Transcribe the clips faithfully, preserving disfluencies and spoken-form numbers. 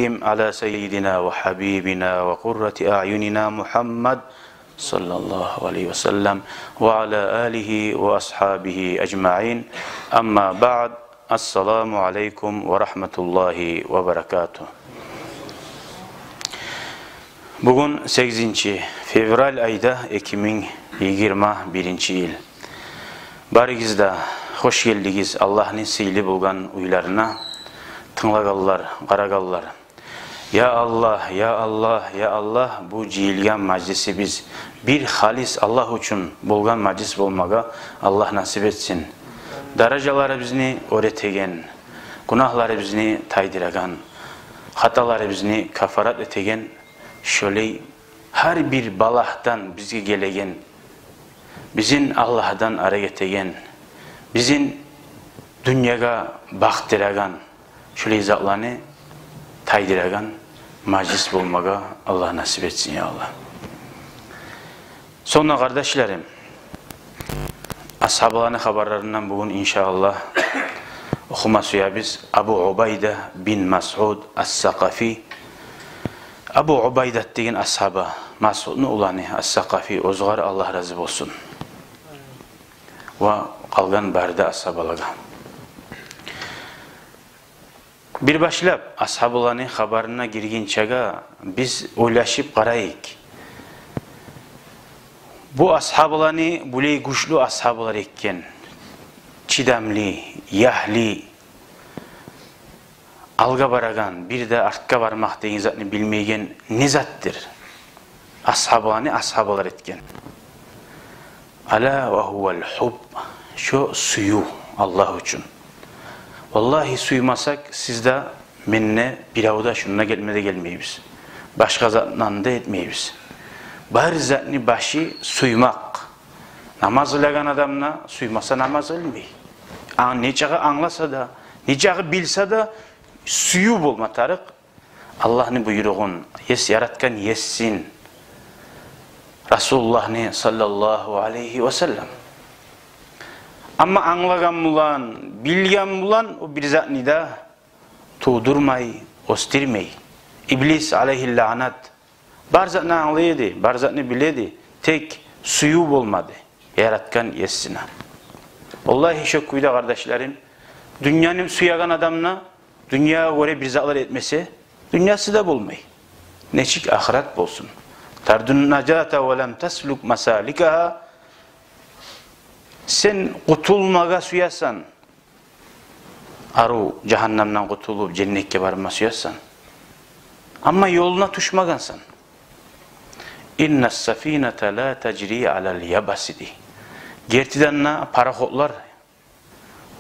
على سيدنا وحبيبنا وقرة أعيننا محمد صلى الله عليه وسلم وعلى آله وأصحابه أجمعين. أما بعد. السلام عليكم ورحمة الله وبركاته. Бугюн сегизинчи февраль айда, эки минг йигирма биринчи йыл. Барыгъыз да хош гелдигиз Аллагьны сыйлы болгъан уьйлерине, тынглагъанлар, къарагъанлар. Я Аллагь, я Аллагь, я Аллагь, бу жыйылгъан мажлисибиз бир халис Аллагь учун болгъан мажлис болмагъа Аллагь насип этсин. Даражаларыбызны оьр этеген, гюнагьларыбызны тайдырагъан, хаталарыбызны кафарат этеген, шолай гьар бир балагьдан бизге гелеген, бизин Аллагьдан арек этеген, бизин дюньягъа бакъдырагъан, шолай затланы тайдырагъан мажлис болмагъа Аллагь насип этсин, я Аллагь. Сонг да, къардашларым, асгьабаланы хабарларындан бугюн, иншааллагь, охума сюебиз Абу Убайда бин Масъуд ас-Сакъафи. Абу Убайдат деген асгьаба, Масъудну уланы ас-Сакъафи, оьзюгер Аллагь рази болсун. Ва къалгъан бары да асгьабалагъа. Бир башлап асгьабаланы хабарына гиргинчеге биз ойлашып къарайыкъ. Бу асгьабаланы булай гючлю асгьабалар эккен, чыдамлы, ягьлы, алгъа барагъан, бир де артгъа бармакъ деген затны билмейген не затдыр? Асгьабаланы асгьабалар этген. Ала ва гьувал гьубб. Шо сююв Аллагь учун. Валлагьи, сюймесек, сиз де, мен де, бирев де шунда гелме де гелмейбиз. Башгъа затны да этмейбиз. Бары затны башы сюймек. Намаз къылагъан адам да сюймесе намаз къылмай. Ан-, нечакъы англаса да, нечакъы билсе де, сююв болма тарыкъ. Аллагьны буйругъун, ес-, яратгъан есин, Расулуллагьны саллаллагьу алайгьи ва саллам. Амма англагъан булан, билген булан о бир затны да тувдурмай, оьсдюрмей. Иблис алайгьи лаънат бар затны англай эди, бар затны биле эди, тек сююв болмады яратгъан есине. Валлагьи, шо кюйде, къардашларым, дюньяны сюеген адам да дюньягъа гёре бир затлар этмесе, дюньясы да болмай. Нечик ахырат болсун? Тардун нажата ва лам таслук масаликагьа. Сен къутулмагъа сюесен, арив жагьаннамдан къутулуп, женнетге барма сюесен. Амма ёлуна тюшмегенсен. Инна сафината ла тажри алал ябаси, дей. Гертиден де, пароходлар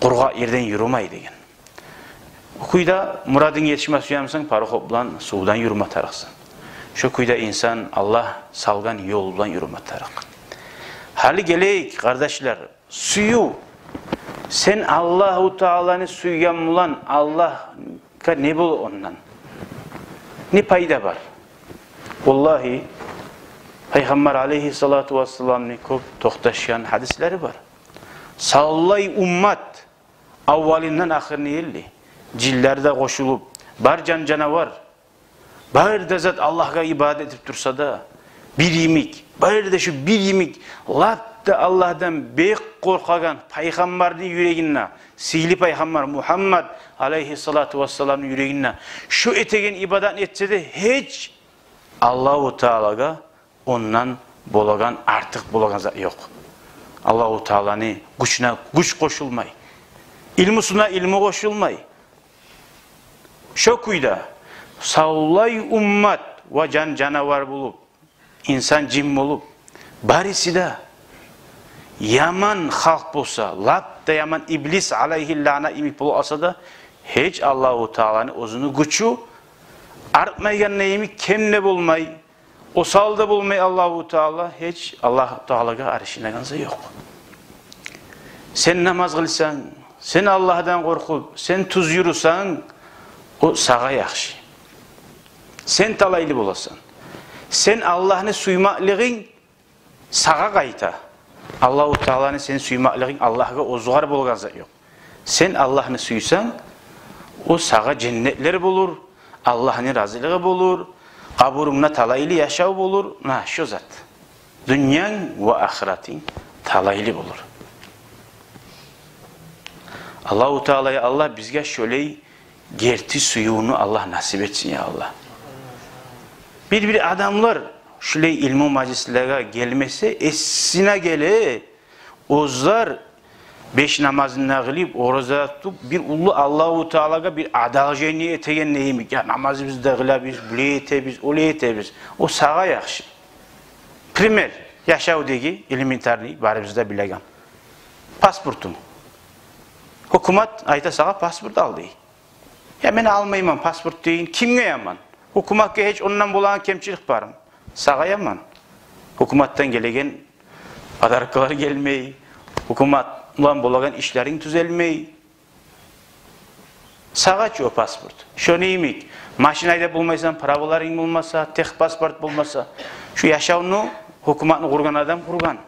къургъакъ ерден юрюмей деген. О кюйде мурадынга етишме сюемисен, пароход булан сувдан юрюме тарыкъсан. Шо кюйде инсан Аллагь салгъан ёл булан юрюме тарыкъ. Гьали гелейик, къардашлар, сююв. Сен Аллагьу Тааланы сюйген булан Аллагьгъа не бола ондан? Не пайда бар? Валлагьи, Пайхаммар алайгьи салату вассаламны кёп токъташгъан гьадислери бар. Савлай уммат, аввалындан ахырына ерли, жинлер де къошулуп, бар жан-жанавар, бары да зат Аллагьгъа ибадат этип турса да, бир йимик, бары да шо бир йимик, лап да Аллагьдан бек къоркъагъан Пайхаммарны юрегинде, сыйлы Пайхаммар Мугьаммад алайгьи салату вассаламны юрегинде шо этеген ибадатны этсе де, гьеч Аллагьу Таалагъа ондан болагъан, артыкъ болагъан зат ёкъ. Аллагьу Тааланы гючюне гюч къошулмай, илмусуна илму къошулмай. Шо кюйде савлай уммат ва жан-жанавар болуп, инсан-жин болуп, барысы да яман халкъ болса, лап да яман Иблис алайгьи лаънат йимик болуп къалса да, гьеч Аллагьу Тааланы оьзюню гючю артмайгъанда йимик, кем де болмай, осал да болмай Аллагьу Таала, гьеч Аллагьу Таалагъа арышынагъан зат ёкъ. Сен намаз къылсанг, сен Аллагьдан къоркъуп, сен тюз юрюсенг, о сагъа яхшы. Сен талайлы боласан. Сен Аллагьны сюймеклигинг сагъа къайта. Аллагьу Тааланы сен сюймеклигинг Аллагьгъа оьзюгер болгъан зат ёкъ. Сен Аллагьны сюйсенг, о сагъа женнетлер болур, Аллагьны разилиги болур, къабурунгда талайлы яшав болур. На, шо зат. Дюньянг ва ахыратынг талайлы болур. Аллагьу Таала, я Аллагь, бизге шолай герти сюювню Аллагь насип этсин, я Аллагь. Бир-бир адамлар шулай илму мажлислеге гелмесе, эсине геле, оьзлер беш намазын да къылып, ораза тутуп, бир уллу Аллагьу Таалагъа бир одолжение этеген йимик. Я, намазыбызны да къылабыз, булай этебиз, олай этебиз. О сагъа яхшы. Пример, яшавдагъы элементарный, барыбыз да билеген. Паспортунг. Гьукумат айта сагъа: «Паспорт ал», — дей. Я, мен алмайман паспорт дейин, кимге яман? Гьукуматгъа гьеч ондан болагъан кемчилик бармы? Сагъа яман. Гьукуматдан гелеген подаркалар гелмей, гьукумат булан болагъан ишлеринг тюзелмей. Сагъа чы о паспорт. Шону йимик, машин айдап болмайсан, праволарынг болмаса, техпаспорт болмаса. Шу яшавну гьукуматны къургъан адам къургъан.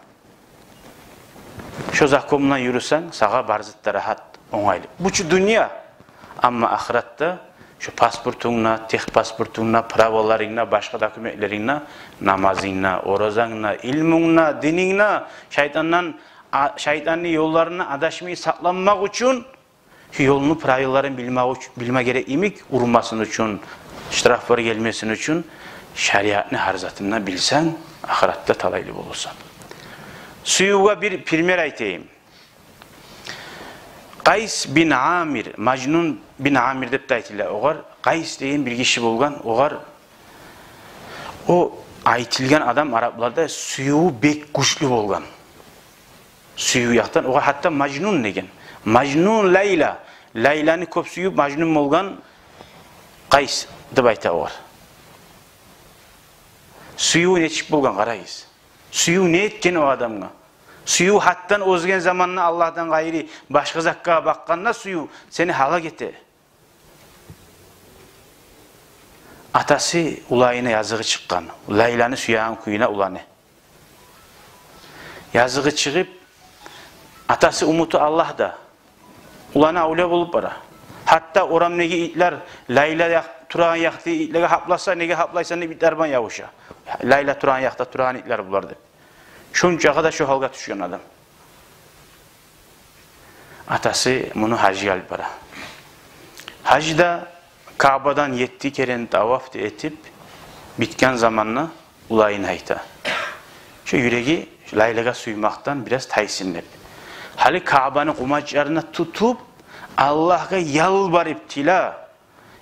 Шо закон булан юрюсенг, сагъа бар зат да рагьат, онгайлы. Бу чу дюнья. Амма ахыратда шо паспортунг да, техпаспортунг да, праволарынг да, башгъа документлеринг де, намазынг да, оразанг да, илмунг да, дининг де, шайтандан, а, шайтанны ёлларындан адашмай сакъланмакъ учун, шо ёлну правилаларын билме уч-, билме герек йимик, урмасын учун, штрафлар гелмесин учун, шариатны гьар затын да билсенг, ахыратда талайлы болурсан. Сюювге бир пример айтайым. Къайс бин Амир, Мажнун бин Амир деп де айтыла огъар. Къайс деген бир гиши болгъан, огъар, о айтылгъан адам арапларда сюювю бек гючлю болгъан. Сююв якъдан огъар гьатта Мажнун деген. Мажнун Лайла. Лайланы кёп сююп, мажнун болгъан Къайс деп айта огъар. Сюювю нечик болгъан, къарагъыз. Сююв не этген о адамгъа? Сююв гьатдан озген заманда Аллагьдан къайры башгъа затгъа бакъгъанда, сююв сени гьалак эте. Атасы уланына языгъы чыкъгъан, Лайланы сюеген кюйюне уланы. Языгъы чыгъып, атасы умуту Аллагьда. Уланы авлия болуп бара. Гьатта орамдагъы итлер, Лайла якъ-, турагъан якъдагъы итлеге гьапласа, «Неге гьаплайсан?» деп, итлер булан ябуша. Лайла турагъан якъда турагъан итлер булар деп. Шончагъа да шо гьалгъа тюшген адам. Атасы муну гьажгъа алып бара. Гьажда Каабадан етти керен таваф да этип битген заманда уланына айта: «Шо юреги Лайлагъа сюймекден бираз тайсын», — деп. Гьали Каабаны къумачларын тутуп, Аллагьгъа ялбарып тиле: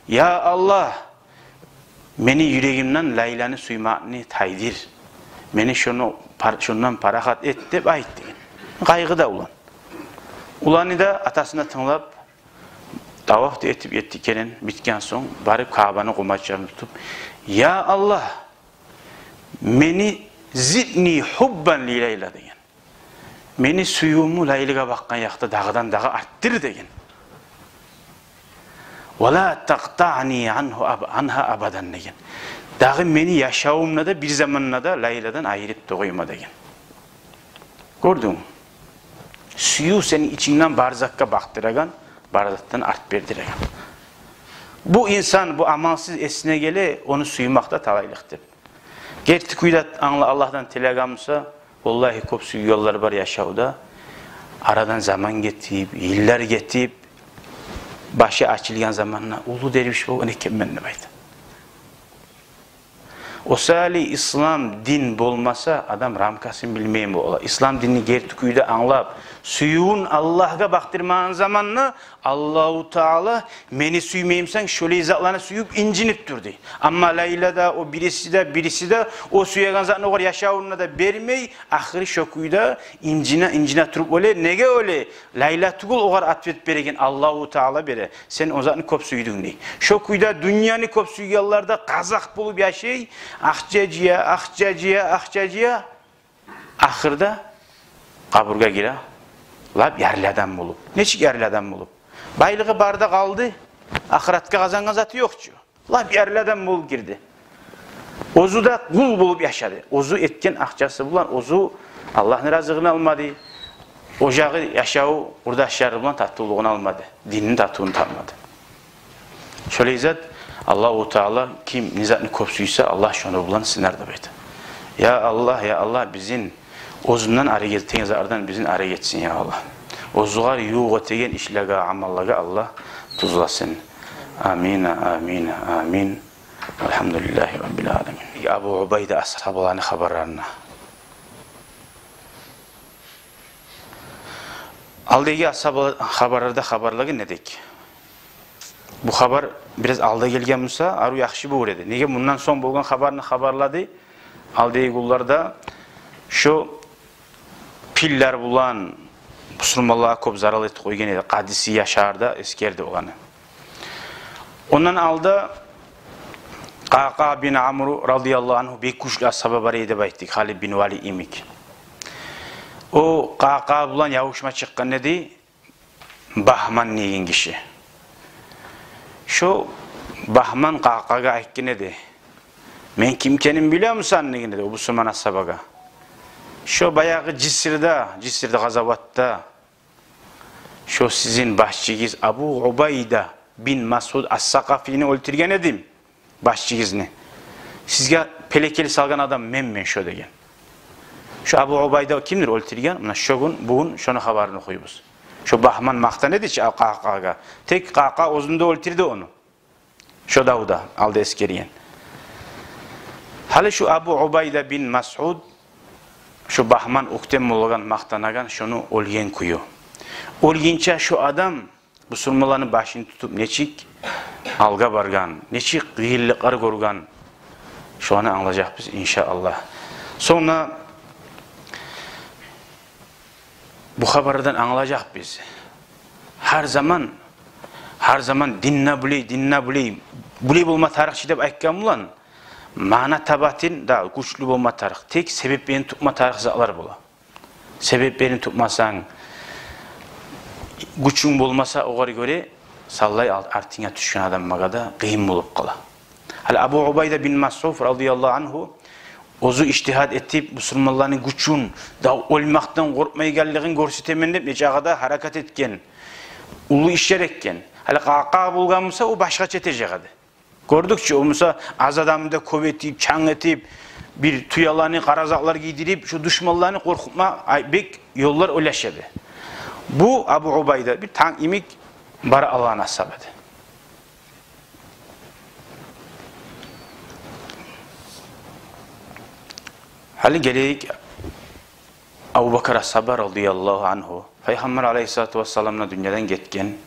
«Я Аллагь, мени юрегимден Лайланы сюймекни тайдыр. Мени шону пар-, шондан парахат эт», — деп айт деген. Къайгъыда улан. Уланы да атасына тынглап, таваф да этип етти керен битген сонг, барып Каабаны къумачларын тутуп: «Я Аллагь, мени, зидни хуббан ли Лайла», — деген. «Мени сюювюмню Лайлагъа бакъгъан якъда дагъыдан-дагъы артдыр», — деген. «Ва ла такътаъни ангьа аб-, ангьа абадан», — деген. «Дагъы мени яшавумда да бир заманда да Лайладан айырып да къойма», — деген. Гёрдюнгмю? Сююв сени ичингден бар затгъа бакъдырагъан, бар затдан арт бердиреген. Бу инсан, бу амалсыз эсине геле ону сюймек де талайлыкъ деп. Герти кюйде англа-, Аллагьдан тилеген буса, валлагьи, кёп сюйгенлер бар яшавда. Арадан заман гетип, йыллар гетип, башы ачылгъан заманда: «Уллу дервиш болгъан экенмен», — деп айта. Осали, ислам дин болмаса, адам рамкасын билмейген бола. Ислам динни герти кюйде англап, сюювюн Аллагьгъа бакъдырмагъан заманда, Аллагьу Таала: «Мени сюймеймисен, шолай затланы сююп инжинип тур», — дей. Амма Лайла да, о бириси де, бириси де о сюеген затны огъар яшавунда да бермей, ахыры шо кюйде инжине, инжине туруп оьле. Неге оьле? Лайла тюгюл огъар ответ береген, Аллагьу Таала бере. «Сен о затны кёп сюйдюнг», — дей. Шо кюйде дюньяны кёп сюйгенлер де къазакъ болуп яшай, акъча жыя, акъча жыя, акъча жыя. Ахырда къабургъа гире, лап ярлы адам болуп. Нечик ярлы адам болуп? Байлыгъы бар да къалды, ахыратгъа къазангъан заты ёкъ чу. Лап ярлы адам болуп гирди. Оьзю де къул болуп яшады. Оьзю этген акъчасы булан оьзю Аллагьны разилигин алмады. Ожагъы, яшаву, къурдашлары булан татывлугъун алмады. Динни татывун тапмады. Шолай зат, Аллагьу Таала ким не затны кёп сюйсе, Аллагь шону булан сынар деп айта. Я Аллагь, я Аллагь, бизин оьзюнден арек этеген затлардан бизин арек этсин, я Аллагь. Оьзюгер ювукъ этеген ишлеге, амаллагъа Аллагь тюзлесин. Амин, амин, амин. Альгьамдулиллагьи раббил аламин. Абу Убайда асгьабаланы хабарларына. Алдагъы асгьабалар хабарларда хабарлагъан эдик. Бу хабар бираз алда гелген буса, арив яхшы болур эди. Неге мундан сонг болгъан хабарны хабарлады? Алдагъы гюнлерде шо пиллер булан бусурманлагъа кёп зарал этип къойгъан эди. Къадисия шагьарда эсгерди оланы. Ондан алда Къакъа бин Амру радияллагьу ангьу бек гючлю асгьаба бар эди деп айтдыкъ, Халид бин Валид йимик. О Къакъа булан ябушма чыкъгъан эди Багьман деген гиши. Шо Багьман Къакъагъа айтгъан эди: «Мен ким экенимни билемисен?» — деген эди о бусурман асгьабагъа. «Шо баягъы Жисрде, Жисрде къазаватда шо сизин башчыгъыз Абу Убайда бин Масъуд ас-Сакъафини оьлтюрген эдим, башчыгъызны. Сизге пелекел салгъан адам менмен шо», — деген. Шо Абу Убайда кимдир оьлтюрген? Муна шо гюн, бугюн шону хабарын охуйбуз. Шо Багьман макътана эди чи Къакъагъа. Тек Къакъа оьзюнде оьлтюрдю ону. Шо давда алда эсгерген. Гьали шо Абу Убайда бин Масъуд, шо Багьман оьктем болагъан, макътанагъан, шону оьлген кюю. Оьлгенче шо адам бусурманланы башын тутуп нечик алгъа баргъан, нечик къыйынлыкълар гёрген, шоланы англажакъбыз, иншааллагь. Сонг да бу хабардан англажакъбыз. Гьар заман, гьар заман динни булай, динни булай, булай болма тарыкъ чы деп айтгъан булан, маъна табатын да гючлю болма тарыкъ. Тек себеплерин тутма тарыкъ затлар бола. Себеплерин тутмасанг, гючюнг болмаса, огъар гёре савлай ал-, артынга тюшген адамлагъа да къыйын болуп къала. Гьали Абу Убайда бин Масъуд радияллагьу ангьу оьзю ижтигьад этип, бусурманланы гючюн, да оьлмекден къоркъмайгъанлыгъын гёрсетемен деп, нечакъы да гьаракат этген, уллу ишлер этген. Гьали Къакъа болгъан буса, о башгъача этежек эди. Гёрдюк чю, о буса аз адамны да кёп этип, чанг этип, бир тюелени къара затлар гийдирип, шо душманланы къоркъутма, ай, бек ёллар ойлаша эди. Бу Абу Убайда бир танк йимик бара алагъан асгьаба эди. Гьали гелейик Абубакар асгьаба радияллагьу ангьу. Пайхаммар алайгьиссалату вассалам да дюньядан гетген.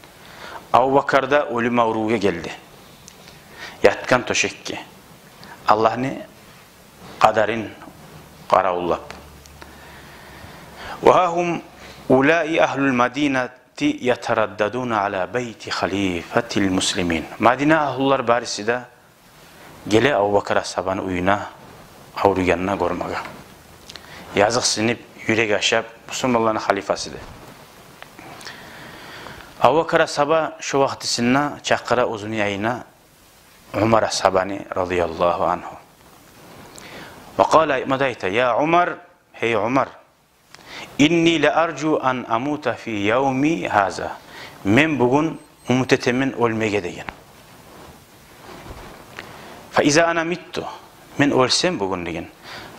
Абубакар да оьлюм аврувгъа гелди. Ятгъан тёшекге, Аллагьны къадарын къаравуллап. Ва гьа гьум улаи агьлул Мадинати ятараддадуна ала байти халифатил муслимин. Мадина агьлулар бариси де геле Абубакар асгьабаны уьюне авруйгъанны гёрмеге. Языкъсынып, юрек ашап, бусурманланы халифасы да. Абубакар асгьаба шо вакътисинде чакъыра оьзюню янына Умар асгьабаны радияллагьу ангьу. Ва къала, айтма да айта: «Я Умар, гьей Умар, инни ла аржу ан амута фи явми гьаза». Мен бугюн умут этемен оьлмеге, деген. «Фа иза ана митту», мен оьлсем бугюн, деген,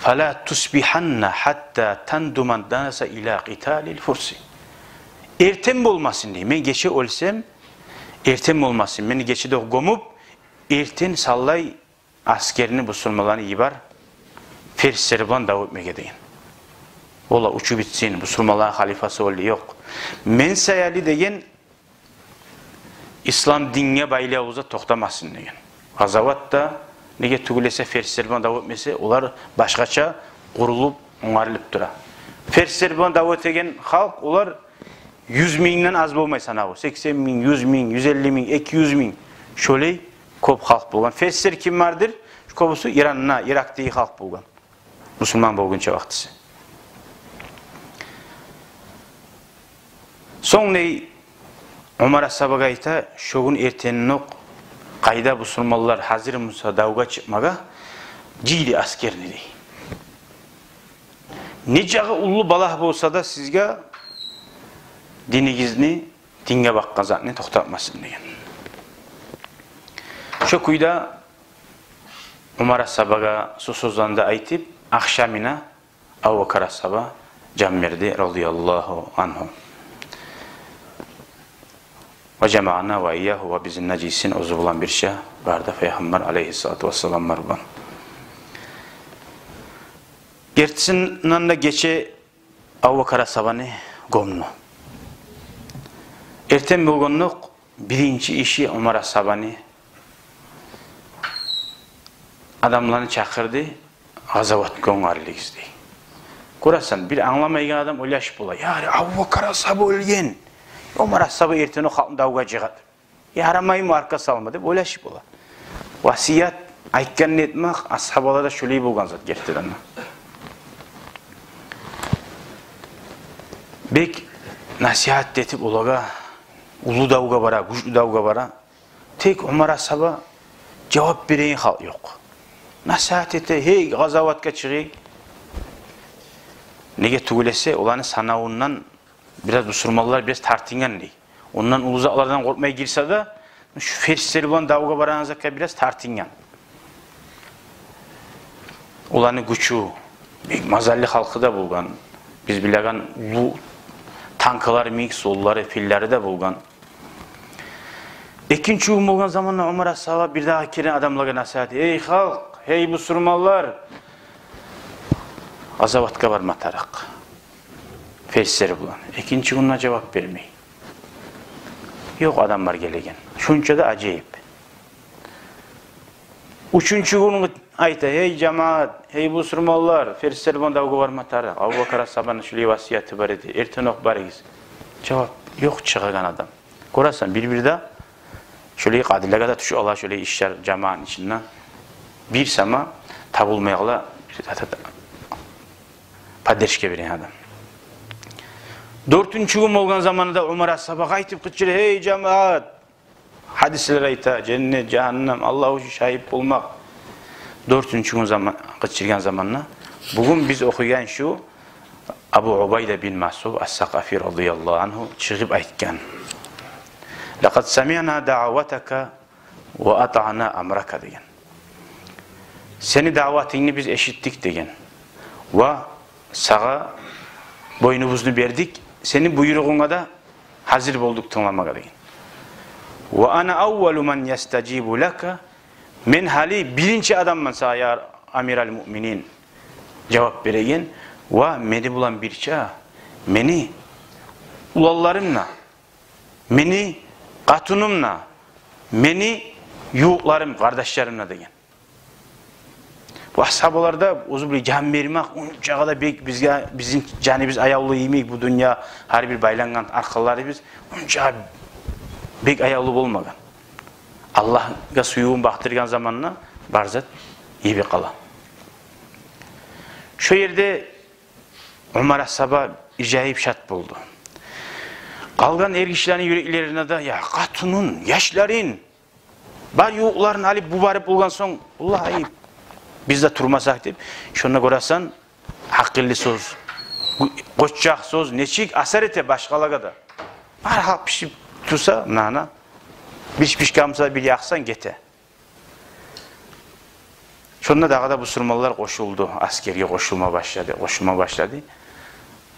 «фала тусбиханна гьатта тандуман наса ила къиталил фурси». Эртен болмасын, дей, мен гече оьлсем, эртен болмасын, мени гече де гёмюп, эртен савлай асгерни, бусурманланы йибер, ферслер булан дав этмеге, деген. Олар учуп битсин, бусурманланы халифасы оьлдю, ёкъ. Мен саялы, деген, ислам динге байлавубуз да токътамасын, деген. Къазават да, неге тюгюл эсе, ферслер булан дав этмесе, олар башгъача къурулуп, онгарылып тура. Ферслер булан дав этеген халкъ, олар юз мингден аз болмай санаву. Сексен минг, юз минг, юз элли минг, эки юз минг. Шолай кёп халкъ болгъан. Ферслер ким бардыр? Кёбюсю Иранда, Иракдагъы халкъ болгъан. Бусурман болгъунча вакътиси. Сонг, дей, Умар асгьабагъа айта, шо гюн эртенинокъ, къайда бусурманлар гьазир буса давгъа чыкъмагъа, жыйды асгерни, дей. Нечакъы уллу балагь болса да сизге, динигизни, динге бакъгъан затны токътатмасын, деген. Шо кюйде Умар асгьабагъа шо сёзлени де айтып, ахшамына Абубакар асгьаба жан берди, радияллагьу ангьу. Ва жамаана ва ийягьу, ва бизин де жыйсын оьзю булан бирче бары да Пайхаммар алайгьиссалату вассаламлар булан. Эртесинден де гече Абубакар асгьабаны гёмдю. Эртен болгъандокъ биринчи иши Умар асгьабаны адамланы чакъырды, къазаватгъа онгарылыгъыз дей. Гёресен, бир англамайгъан адам ойлашып бола: «Я, Абубакар асгьаба оьлген, Умар асгьаба эртен о халкъны давгъа жыгъа», — деп. «Ярамаймы аркъа салма?» — деп ойлашып бола. Васият айтгъанны этмек асгьабаларда шолай болгъан зат гертиден де. Бек насигьат этип олагъа, уллу давгъа бара, гючлю давгъа бара. Тек Умар асгьаба жавап береген халкъ ёкъ. Насигьат эте: «Гьей, къазаватгъа чыгъыгъыз». Неге тюгюл эсе, оланы санавундан бираз бусурманлар бираз тартынгъан дей. Ондан уллу затлардан къоркъмай гирсе де, шу перслер булан давгъа барагъан затгъа бираз тартынгъан. Оланы гючю, бек мазаллы халкъы да болгъан. Биз билеген уллу танкалары, миг суллары, пиллери де болгъан. Экинчи гюн болгъан заманда Умар асгьаба бир дагъы керен адамлагъа насигьат: «Гьей халкъ, гьей бусурманлар, къазаватгъа барма тарыкъ перслер булан». Экинчи гюн де жавап бермей. Ёкъ адамлар гелеген. Шунча да ажайып. Уьчюнчю гюн айта: «Гьей жамаат, гьей бусурманлар, перслер булан давгъа барма тарыкъ. Абубакар асгьабаны шулай васияты бар эди. Эртен окъ барыгъыз». Жавап ёкъ, чыгъагъан адам. Гёресен, бир-бирде шолай къадилагъа да тюшюп ала, шолай ишлер жамаатны ичинде. Бир сама табулмай къала поддержка берген адам. Дёртюнчю гюн болгъан заманда да Умар асгьаба къайтып къычыра: «Гьей жамаат, гьадислер айта, женнет, жагьаннам, Аллагь учун шагьит болмакъ». Дёртюнчю гюн заман, къычыргъан заманда, бугюн биз охуйгъан шу Абу Убайда бин Масъуб ас-Сакъафи радияллагьу ангьу чыгъып айтгъан: «Лакъад самиъна даъватака ва атаъна амрака», — деген. «Сени даъватынгны биз эшитдик, — деген, — ва сагъа бойнубузну бердик, сени буйругъунга да гьазир болдукъ тынгламагъа», — деген. «Ва ана аввалу ман ястажибу лака», мен гьали биринчи адамман сагъа, я амирал муъминин, жавап береген, ва мени булан бирче мени уланларым да, мени къатыным да, мени ювукъларым, къардашларым да деген. Бу асгьабаларда оьзю булай жан бермек, ончакъы да бек бизге, бизин жаныбыз аявлу йимик, бу дюнья, гьар бир байлангъан аркъанларыбыз ончакъы бек аявлу болмагъан. Аллагьгъа сюювюн бакъдыргъан заманда бар зат йибип къала. Шо ерде Умар асгьаба ажайып шат болду. Къалгъан эргишилени юреклерине де: «Я, къатынын, яшларын, бар ювукъларын алып бу барып болгъан сонг, валлагь, биз де турмасакъ», — деп. Шонда гёресен, гьакъыллы сёз, къоччакъ сёз нечик асар эте башгъалагъа да. Бар халкъ бишип турса, нана, бишип бишген буса, бир якъсан, гете. Шонда дагъы да бусурманлар къошулду, аскерге къошулма башлады, къошулма башлады.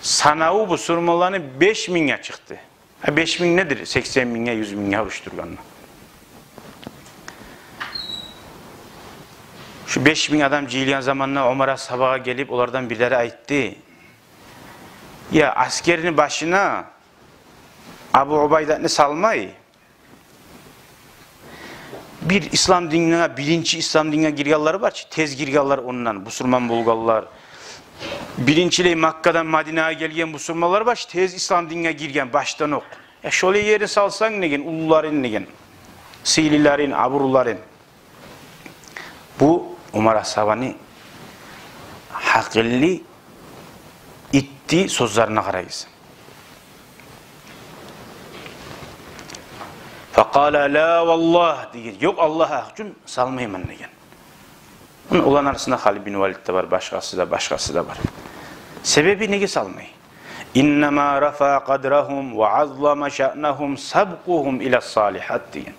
Санаву бусурманланы беш мингге чыкъды. Гьа, беш минг недир? Сексен мингге, юз мингге урушдургъанда. Шу беш минг адам жыйылгъан заманда Умар асгьабагъа гелип, олардан бирлери айтды: «Я, аскерни башына Абу Убайдатны салмай, бир ислам динге, биринчи ислам динге гиргенлер бар чы, тез гиргенлер ондан, бусурман болгъанлар. Биринчилей Маккадан Мадинагъа гелген бусурманлар бар чы, тез ислам динге гирген баштан окъ. Я, шолай ерин салсанг, — деген, — уллуларын, — деген, — сыйлыларын, абурлуларын». Бу Умар асгьабаны гьакъыллы, итти сёзлерине къарайгъыз. «Факъала: ла валлагь, — деген, — ёкъ, Аллагь гьакъ учун салмайман», — деген. Муна, оланы арасында Халид бин Валид де бар, башгъасы да, башгъасы да бар. Себеби неге салмай? «Иннама рафаа къадрагьум ва аззама шаънагьум сабкъугьум ила салигьат», — деген.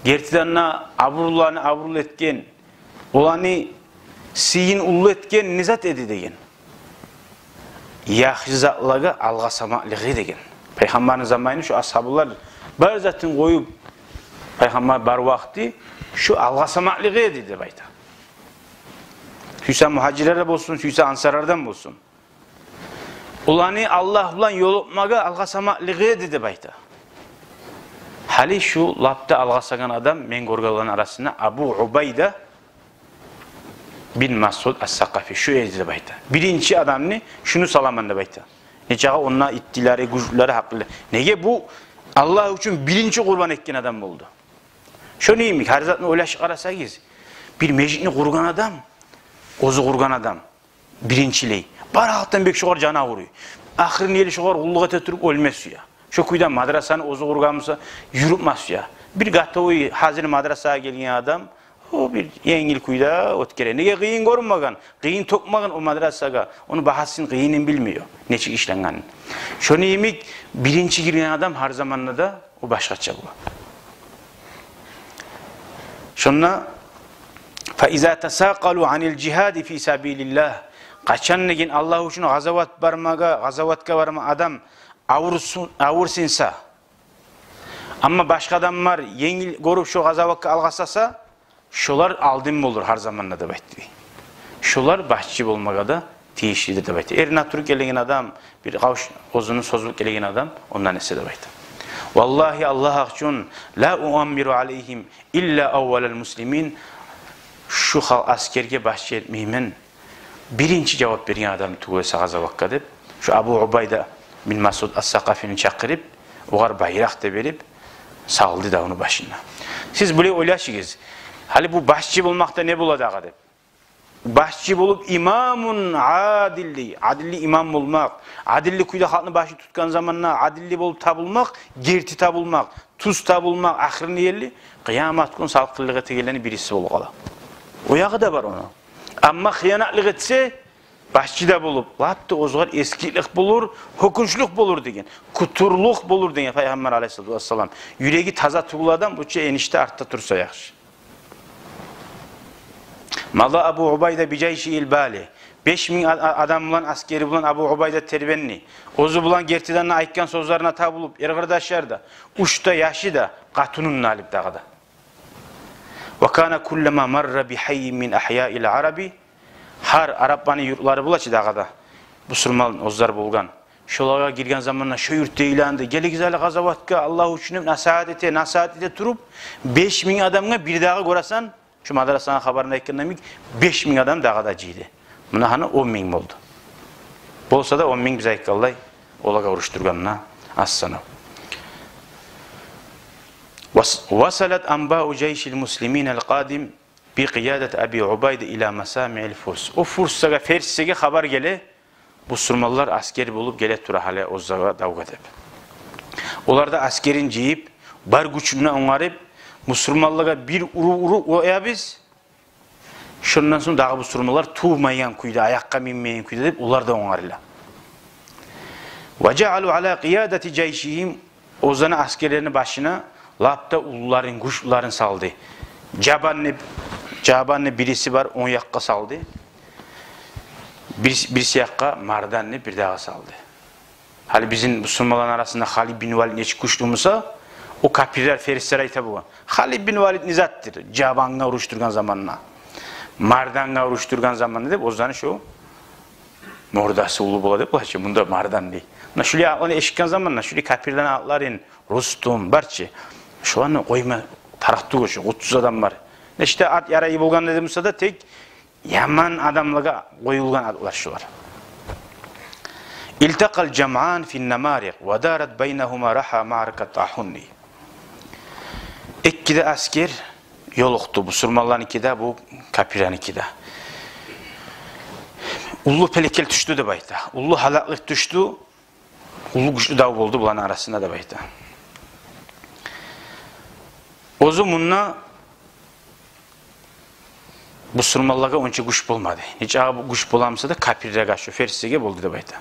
Гертиден де абурлуланы абурлу этген, оланы сыйын уллу этген не зат эди деген. Яхшы затлагъа алгъасамакълыгъы деген. Пайхаммарны заманында шо асгьабалар бар затын къоюп, пайхаммар бар вакъти шо алгъасамакълыгъы эди деп айта. Сюйсе мугьажирлерден болсун, сюйсе ансарлардан болсун. Оланы Аллагь булан ёлукъмагъа алгъасамакълыгъы эди деп айта. Гьали шу лап да алгъасагъан адам мен гёргенлени арасында Абу Убайда бин Масъуд ас-Сакъафи шу эди деп айта. Биринчи адамны шуну саламан деп айта. Нечакъы онда иттилери, гючлюлери, гьакъыллы. Неге, бу Аллагь учун биринчи къурбан этген адам болду. Шону йимик, гьар затны ойлашып къарасагъыз, бир межитни къургъан адам, оьзю къургъан адам, биринчилей. Бар халкъдан бек шогъар жаны авруй. Ахырын ели шогъар къуллукъ эте туруп оьлме сюе. Шо кюйде мадрасаны оьзю къургъан буса, юрютме сюе. Бир готовый, гьазир мадрасагъа гелген адам, о бир енгил кюйде оьтгере. Неге, къыйын гёрмеген, къыйын тёкмеген о мадрасагъа, ону багьасын, къыйынын билмей о, нечик ишленгенин. Шону йимик, биринчи гирген адам гьар заманда да о башгъача бола. Шонда: «Фа иза тасакъалу анил жигьади фи сабилиллагь». Къачан деген Аллагь учун къазават бармагъа, къазаватгъа барма адам авур су-, авур сынса, амма башгъа адамлар енгил гёрюп шо къазаватгъа алгъасаса, шолар алдын болур гьар заманда деп айтды. Шолар башчы болмагъа да тийишлидир деп айтды. Эринде туруп гелеген адам, бир къавуш оьзюню созуп гелеген адам, ондан эсе деп айтды. «Валлагьи, Аллагь гьакъ учун, ла уаммиру алайгьим илла аввалал муслимин». Шу хал-, аскерге башчы этмеймен биринчи жавап берген адам тюгюл эсе къазаватгъа деп, шу Абу Убайда бин Масъуд ас-Сакъафини чакъырып, огъар байракъ да берип, салды давну башына. Сиз булай ойлашыгъыз, гьали бу башчы болмакъда не бола дагъы деп. Башчы болуп имамун адил дей, адилли имам болмакъ, адилли кюйде халкъны башын тутгъан заманда адилли болуп табулмакъ, герти табулмакъ, тюз табулмакъ, ахырын ерли, къыямат гюн салкъынлыкъ этегенлени бириси болуп къала. О ягъы да бар ону. Амма хыянатлыкъ этсе, башчы да болуп, лап да оьзюгер эсгиклик болур, гьёкюнчлюк болур деген, кутурлукъ болур деген Пайхаммар алайгьиссалату вассалам. Юреги таза тюгюл адам бу чу энишде, артда турса яхшы. Мада Абу Убайда би жайшигьил балигъ. Беш минг а-, а-, адам булан, аскери булан Абу Убайда тербенди. Оьзю булан гертиден де айтгъан сёзлерине табулуп, эр къардашлар да, уьч де яшы да, къатынын да алып дагъы да. Ва кана куллама марра би гьаййин мин агьяил араби. Гьар арапланы юртлары бола чы дагъы да, бусурман оьзлер болгъан. Шолагъа гирген заманда шо юртдагъыланы да: «Гелигиз гьали къазаватгъа, Аллагь учун», — деп насигьат эте, насигьат эте туруп, беш минг адамгъа бир дагъы, гёресен, шу мадрасаны хабарын айтгъанда йимик, беш минг адам дагъы да жыйды. Муна гьана он минг болду. Болса да он минг, биз айтгъанлай, олагъа уруш тургъанына аз санав. Вас-, васалат анбау жайшил муслиминал къадим би къиядати Аби Убайда ила масамиил фурс. О фурслагъа, ферслеге хабар геле, бусурманлар аскер болуп геле тура гьали оьзлеге давгъа деп. Олар да аскерин жыйып, бар гючюн де онгарып, бусурманлагъа бир урув уруп къоябыз, шондан сонг дагъы бусурманлар тувмайгъан кюйде, аякъгъа минмейген кюйде деп, олар да онгарыла. Ва жаалу ала къиядати жайшигьим, оьзлени аскерлерини башына лап да уллуларын, гючлюлерин салды. Жабанны, Жабанны бириси бар, онг якъгъа салды. Бир, бириси якъгъа Марданны бир дагъы салды. Гьали бизин бусурманланы арасында Халид бин Валид нечик гючлю буса, о капирлер, ферслер айта болгъан: «Халид бин Валид не затдыр Жабангъа уруш тургъан заманда, Мардангъа уруш тургъан заманда», — деп, оьзлени шо мордасы уллу бола деп, булай чы, мунда Мардан дей. Муна шулай атланы эшитген заманда, шулай капирлени атларын, Рустум бар чы, шоланы къойма тарыкъ тюгюл, шо къутсуз адамлар. Нечик де ат ярайы болгъан эди буса да, тек яман адамлагъа къоюлгъан атлар шулар. Илтакъал жамъан фин намарикъ ва дарат байнагьума рагьа маъракат Тагьун. Эки де аскер ёлукъду, бусурманланыки де, бу капирланыки де. Уллу пелекел тюшдю деп айта. Уллу гьалаклыкъ тюшдю. Уллу гючлю дав болду буланы арасында деп айта. Оьзю мунда бусурманлагъа онча гюч болмады. Нечакъы гюч боламса да, капирлеге, шо ферслеге болду деп айта.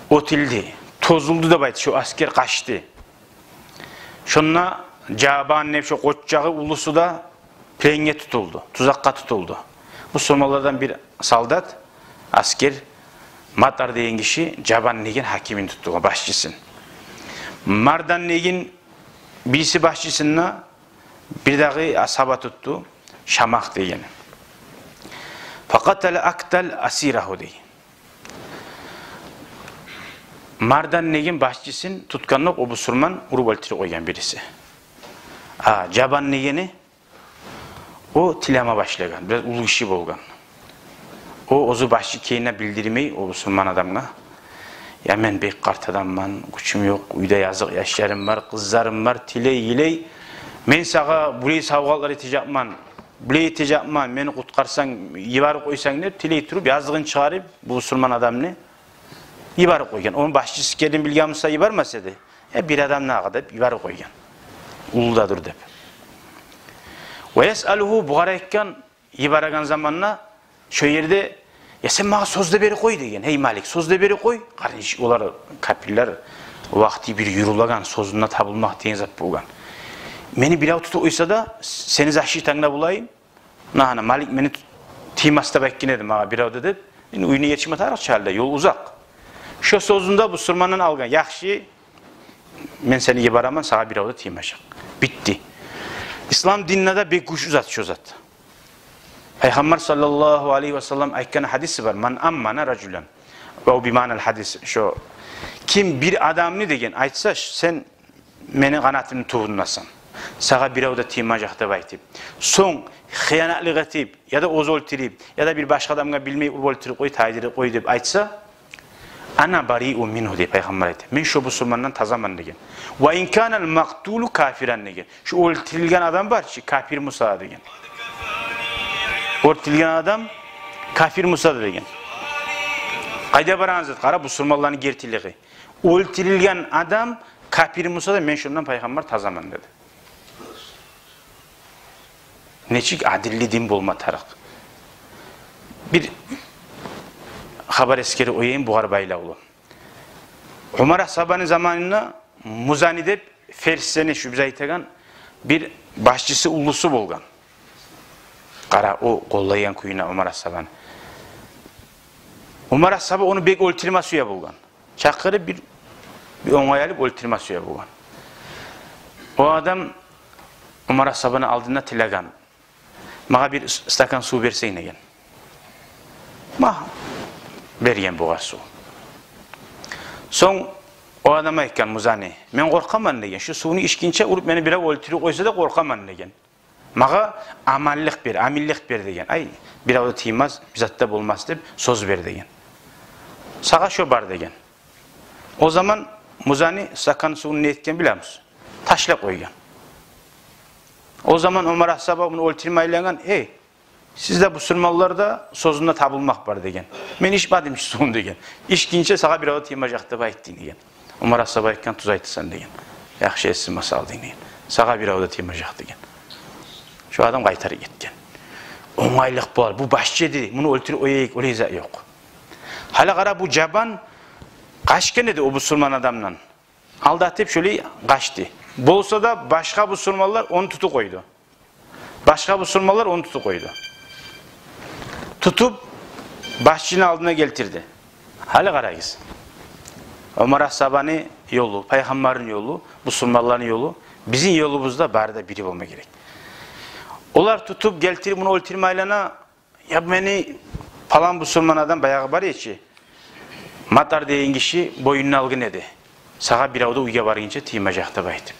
Отилди, тозулду деп айта, шо аскер къачды. Шонда Жабан деп шо къоччагъы уллусу да пленге тутулду, тузакъгъа тутулду. Бусурманлардан бир солдат, аскер, Матар деген гиши Жабан деген гьакимин тутду, башчысын. Мардан деген бириси башчысын да, бир дагъы асгьаба тутду, Шамах деген. Факъатала актал асирагьу деген. Мардан деген башчысын тутгъандокъ о бусурман уруп оьлтюрюп къойгъан бириси. А Жабан дегени о тилеме башлагъан, бираз уллу гиши болгъан. О оьзю башчы экенине билдирмей о бусурман адамгъа: «Я мен бек къарт адамман, гючюм ёкъ, уьйде языкъ яшларым бар, къызларым бар, тилей-йылай. Мен сагъа булай савгъатлар этежекмен, булай этежекмен, мени къуткъарсанг, йиберип къойсанг», — деп тилей туруп, языгъын чыгъарып, бу бусурман адамны йиберип къойгъан. Ону башчысы экенин билген буса, йибермес эди. «Я бир адам дагъы», — деп йиберип къойгъан. «Уллу да дюр», — деп. Ва ясъалугьу, бугъар айтгъан, йибереген заманда шо ерде: «Я сен магъа сёз де берип къой, — деген, — гьей малик, сёз де берип къой». Къарны, олар, капирлер, вакъти бир юрюлеген, сёзюнде табылмакъ деген зат болгъан. «Мени бирев тутуп къойса да, сени защитанг да болайым. Нагьана, малик мени ту-, тиймес деп айтгъан эди магъа бирев де», — деп. Энни уьюне етишме тарыкъ чы гьали де, ёл узакъ. Шо сёзюн де бусурмандан алгъан: «Яхшы, мен сени йиберемен, сагъа бирев де тиймежек». Битди. Ислам динде де бек гючлю зат шо зат. Пайхаммар саллаллагьу алайгьи ва саллам айтгъан гьадиси бар: «Ман аммана ражулан». Ва бимаънал гьадис шо: «Ким бир адамны, — деген, — айтса, сен мени къанатымны тюбюндесен, сагъа бирев де тиймежек деп айтып, сонг хыянатлыкъ этип, яда оьзю оьлтюрюп, яда бир башгъа адамгъа билмей уруп оьлтюрюп къой, тайдырып къой деп айтса, ана бариун мингьу, — деп Пайхаммар айта, — мен шо бусурмандан тазаман», — деген. «Ва ин канал макътулу кафиран», — деген. «Шо оьлтюрюлген адам бар чы, капир буса да», — деген. «Оьлтюрюлген адам капир буса да», — деген. Къайда барагъан зат, къара, бусурманланы гертилиги. «Оьлтюрюлген адам капир буса да, мен шондан, Пайхаммар, тазаман», — деди. Нечик адилли дин болма тарыкъ. Бир хабар эсгерип къояйым бугъар байлавлу. Умар асгьабаны заманында Музани деп, Ферсени, шу биз айтагъан, бир башчысы, уллусу болгъан. Къара, о къоллайгъан кююне Умар асгьабаны. Умар асгьаба ону бек оьлтюрме сюе болгъан. Чакъырып, бир, бир онгай алып, оьлтюрме сюе болгъан. О адам Умар асгьабаны алдында тилеген: «Магъа бир с-, стакан сув берсенг», — деген. Магь, берген бугъар сув. Сонг о адам айтгъан, Музани: «Мен къоркъаман, — деген, — шу сувну ичгинче уруп мени бирев оьлтюрюп къойса да, къоркъаман, — деген. — Магъа аманлыкъ бер, аминлик бер, — деген. — Ай, бирев де тиймес, бир зат да болмас деп сёз бер, — деген. — Сагъа шо бар», — деген. О заман Музани стакан сувну не этген билемисиз? Ташлап къойгъан. О заман Умар асгьаба муну оьлтюрме айлангъан: «Эй, сиз де бусурманлар да, сёзюнде табылмакъ бар, — деген. — Мен ичмедим чи сувну, — деген. — Ичгинче сагъа бирев де тиймежек деп айтдынг», — деген. Умар асгьаба айтгъан: «Тюз айтасан, — деген. — Яхшы эсиме салдынг, — деген. — Сагъа бирев де тиймежек», — деген. Шо адам къайтарып гетген. Онгайлыкъ болар. Бу башчы эди, муну оьлтюрюп къояйыкъ, олай зат ёкъ. Гьали къара, бу Жабан къачгъан эди о бусурман адамдан. Алдатып шолай къачды. Болса да башгъа бусурманлар ону тутуп къойду. Башгъа бусурманлар ону тутуп къойду. Тутуп, башчыны алдына гелтирди. Гьали къарагъыз. Умар асгьабаны ёлу, Пайхаммарны ёлу, бусурманланы ёлу, бизин ёлубуз да бары да бири болма герек. Олар тутуп, гелтирип, муну оьлтюрме айлана: «Я, мени палан бусурман адам, баягъы бар эчи, Матар деген гиши, боюнуна алгъан эди, сагъа бирев де уьйге баргъынча тиймежек деп айтып.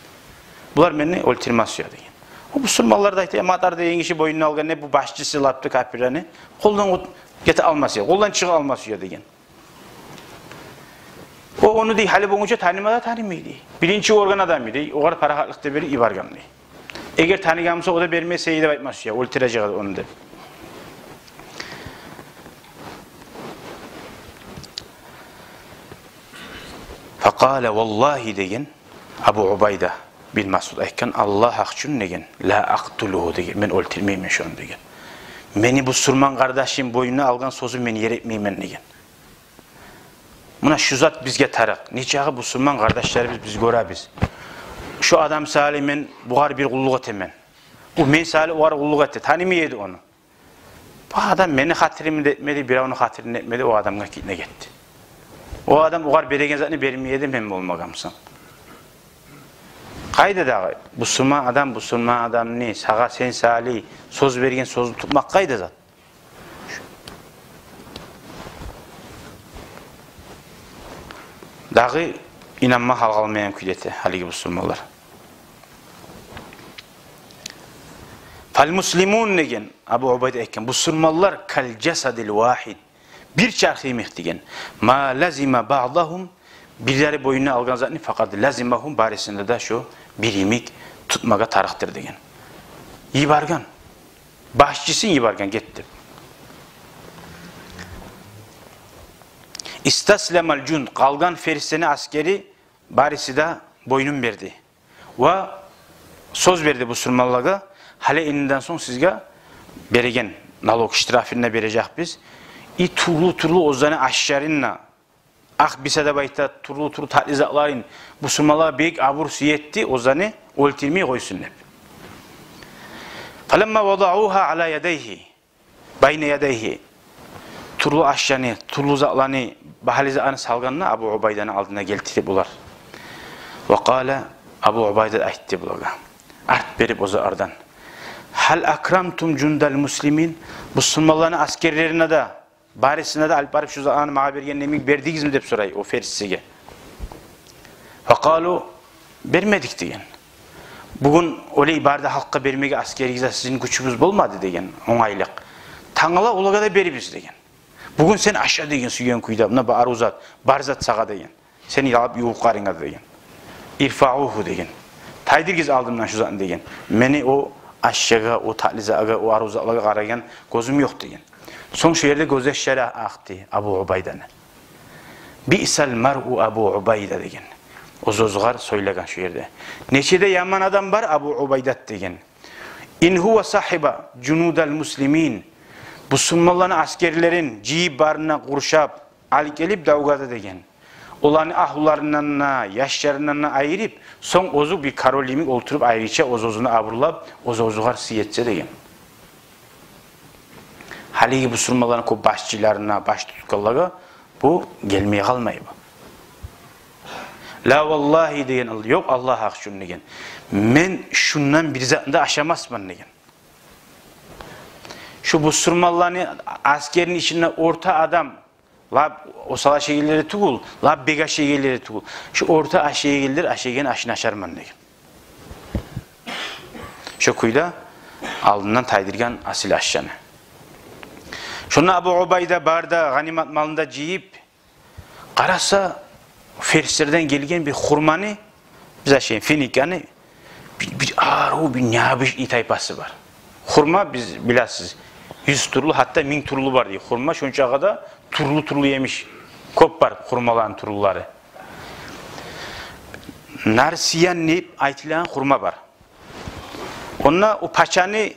Булар мени оьлтюрме сюе», — деген. О бусурманлар да айта: «Я, Матар деген гиши боюнуна алгъан, не бу башчысы лап да капирлени, къолдан къут-, гете алма сюе, къолдан чыгъа алма сюе», — деген. О ону, дей, гьали болгъунча таныма да танымай, дей. Биринчи гёрген адам эди, дей, огъар парахатлыкъ да берип йиберген, дей. Эгер таныгъан буса, о да бермес эди деп айтма сюе, оьлтюрежек эди ону деп. «Факъала валлагьи, — деген, Абу Убайда бин Масъуд айтгъан, — Аллагь гьакъ учун, — деген, — ла акътулугьу, — деген, — мен оьлтюрмеймен шону, — деген. — Мени бусурман къардашым боюнуна алгъан сёзюн мен ер этмеймен», — деген. Муна шу зат бизге тарыкъ. Нечакъы бусурман къардашларыбыз биз гёребиз. Шо адам саялы мен бугъар бир къуллукъ этемен. Бу мен саялы огъар къуллукъ этди, танымай эди ону. Бу адам мени хатиримни де этмеди, биревню хатирин де этмеди, о адамгъа гетди, гетди. О адам огъар береген затны бермей эди, мен болмагъан бусам. Къайда дагъы бусурман адам бусурман адамны, сагъа сен саялы сёз берген сёзюн тутмакъ къайда зат? Дагъы инанма гьал къалмайгъан кюйде эте гьалиги бусурманлар. Фалмуслимун деген Абу Убайда айтгъан, бусурманлар калжасадил вагьид, бир чарх йимик деген. Ма лазима баъдагьум, бирлери бойнуна алгъан затны, факъад лазимагьум, барисин де шо бир йимик тутмагъа тарыкъдыр деген. Йиберген. Башчысын йиберген, гетди. Истасламал жунд, къалгъан ферсени аскери бариси де бойнун берди. Ва сёз берди бусурманлагъа, гьали индиден сонг сизге береген налог, штрафын да бережекбиз. И тюрлю-тюрлю оьзлени ашларын да, акъ биса деп айта, тюрлю-тюрлю татли затларын, бусурманлагъа бек абур-сый этди, оьзлени оьлтюрмей къойсун деп. Фаламма вадагьугьа ала ядайгьи, байна ядайгьи. Тюрлю ашланы, тюрлю затланы, багьалы затланы салгъанда Абу Убайданы алдына гелтирип олар. Ва къала, Абу Убайда айтды булагъа, арт берип о затлардан: гьал акрамтум жундал муслимин? Бусурманланы аскерлерине де, барисине де алып барып шо затланы магъа берген йимик бердигизми деп сорай о ферсиге. Факъалу, бермедик деген. Бугюн олай бары да халкъгъа бермеге аскеригизде сизин гючюгюз болмады деген, онгайлыкъ. Тангала олагъа да беребиз деген. Бугюн сен аша деген, сюйген кюйде, муна бар зат, бар зат сагъа деген. Сени ялап ювукъларынга деген. Ирфаугьу деген. Тайдырыгъыз алдымдан шо затны деген. Мени о ашагъа, о татли затгъа, о арив затлагъа къарайгъан гёзюм ёкъ деген. Сонг шо ерде гёзьяшлары акъды Абу Убайданы. Биъсал маръу Абу Убайда деген. Оьз-оьзюгер сёйлеген шо ерде. Нече де яман адам бар Абу Убайдат деген. Ин гьува сагьиба жунудал муслимин. Бусурманланы аскерлерин жыйып, барына къуршап, алып гелип давгъа да деген. Оланы агьлюлеринден де, яшларындан да айырып, сонг оьзю бир король йимик олтуруп, айрыча оьз-оьзюн абурлап, оьз-оьзюгер сый этсе деген. Гьалиги бусурманланы кёп башчыларына, баш тутгъанлагъа бу гелмей къалмай бу. Ла валлагьи деген, ёкъ, Аллагь гьакъ учун деген. Мен шундан бир затны да ашамасман деген. Шу бусурманланы аскерини ичинде орта адам, лап осал ашайгъанлары тюгюл, лап бек ашайгъанлары тюгюл. Шу орта ашайгъанлар ашайгъан ашын ашарман деген. Шо кюйде алдындан тайдыргъан асил ашын. Шонда Абу Убайда бары да гъанимат малын да жыйып, къараса, ферслерден гелген бир хурманы, биз ашайгъан финиканы, бир, бир арив, бир необычный тайпасы бар. Хурма, биз билесиз, юз тюрлю, гьатта минг тюрлю бар дей хурма, шончагъа да тюрлю-тюрлю емиш кёп бар хурмаланы тюрлюлери. Нарсиян деп айтылагъан хурма бар. Онда о пачаны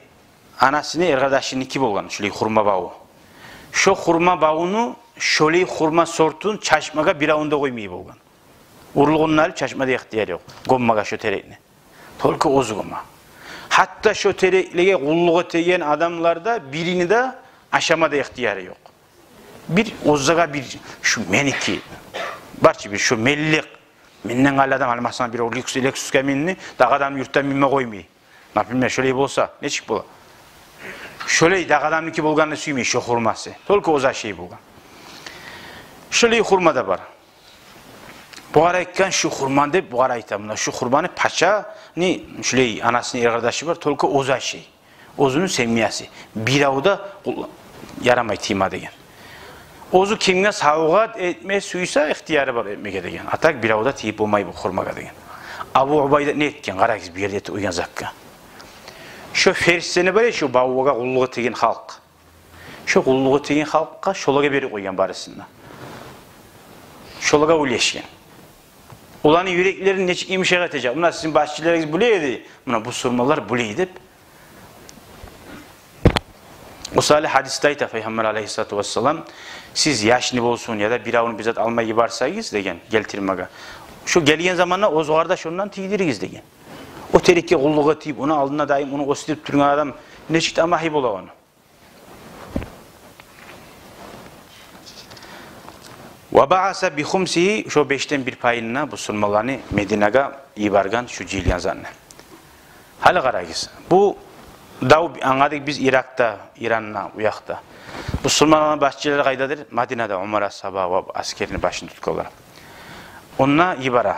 анасыны эркъардашыныки болгъан шолай хурма баву. Шо хурма бавуну, шолай хурма сортун чачмагъа биревню де къоймай болгъан. Урлугъундан алып чачмагъа да ихтияр ёкъ. Гёммеге шо терекни. Только оьзю гёме. Гьатта шо тереклеге къуллукъ этеген адамлардан бирини де ашама да ихтияры ёкъ. Бир оьзюне бир, шу меники, барчы бир шу менлик. Менден къайры адам, гьали масала, бирев Лексус-, Лексусгъа минди, дагъы адам юртда минме къоймай. Например, шолай болса, нечик бола? Шолай дагъы адамныки болгъанны сюймей шо хурмасы. Только оьзю ашай болгъан. Шолай хурма да бар. Бугъар айтгъан шу хурманы деп, бугъар айта, муна шу хурманы пачаны, шолай анасыны эркъардашы бар, только оьзю ашай. Оьзюню семьясы. Бирев де къул-, ярамай тийме деген. Оьзю кимге савгъат этме сюйсе, ихтияры бар этмеге деген. А так бирев де тийип болмай бу хурмагъа деген. Абу Убайда не этген, къарагъыз, бу ерде этип къойгъан затгъа. Шо ферслени бар я, шо бавугъа къуллукъ этеген халкъ. Шо къуллукъ этеген халкъгъа, шолагъа берип къойгъан барысын да. Шолагъа уьлешген. Оланы юреклерин нечик йымышакъ этежек? Муна сизин башчыларыгъыз булай эди, муна бусурманлар булай деп. О саялы гьадисде айта Пайхаммар алайгьиссалату вассалам: «Сиз яшны болсун яда биревню бир зат алмагъа барсагъыз, — деген, — гелтирмеге, шо гелген заманда оьзюгер де шондан тийдиригиз», — деген. О терекге къуллукъ этип, ону алдында даим ону оьсдюрюп тургъан адам нечик тамагьы бола ону? Ва баъаса би хумсигьи, шо бешден бир пайын да бусурманланы Мединагъа йиберген, шо жыйылгъан затны. Гьали къарагъыз, бу дав, англадыкъ биз, Иракъда, Иранда, у якъда. Бусурманланы башчылары къайдадыр? Мадинада Умар асгьаба ва асгерини башын тутгъанлар. Онда йибере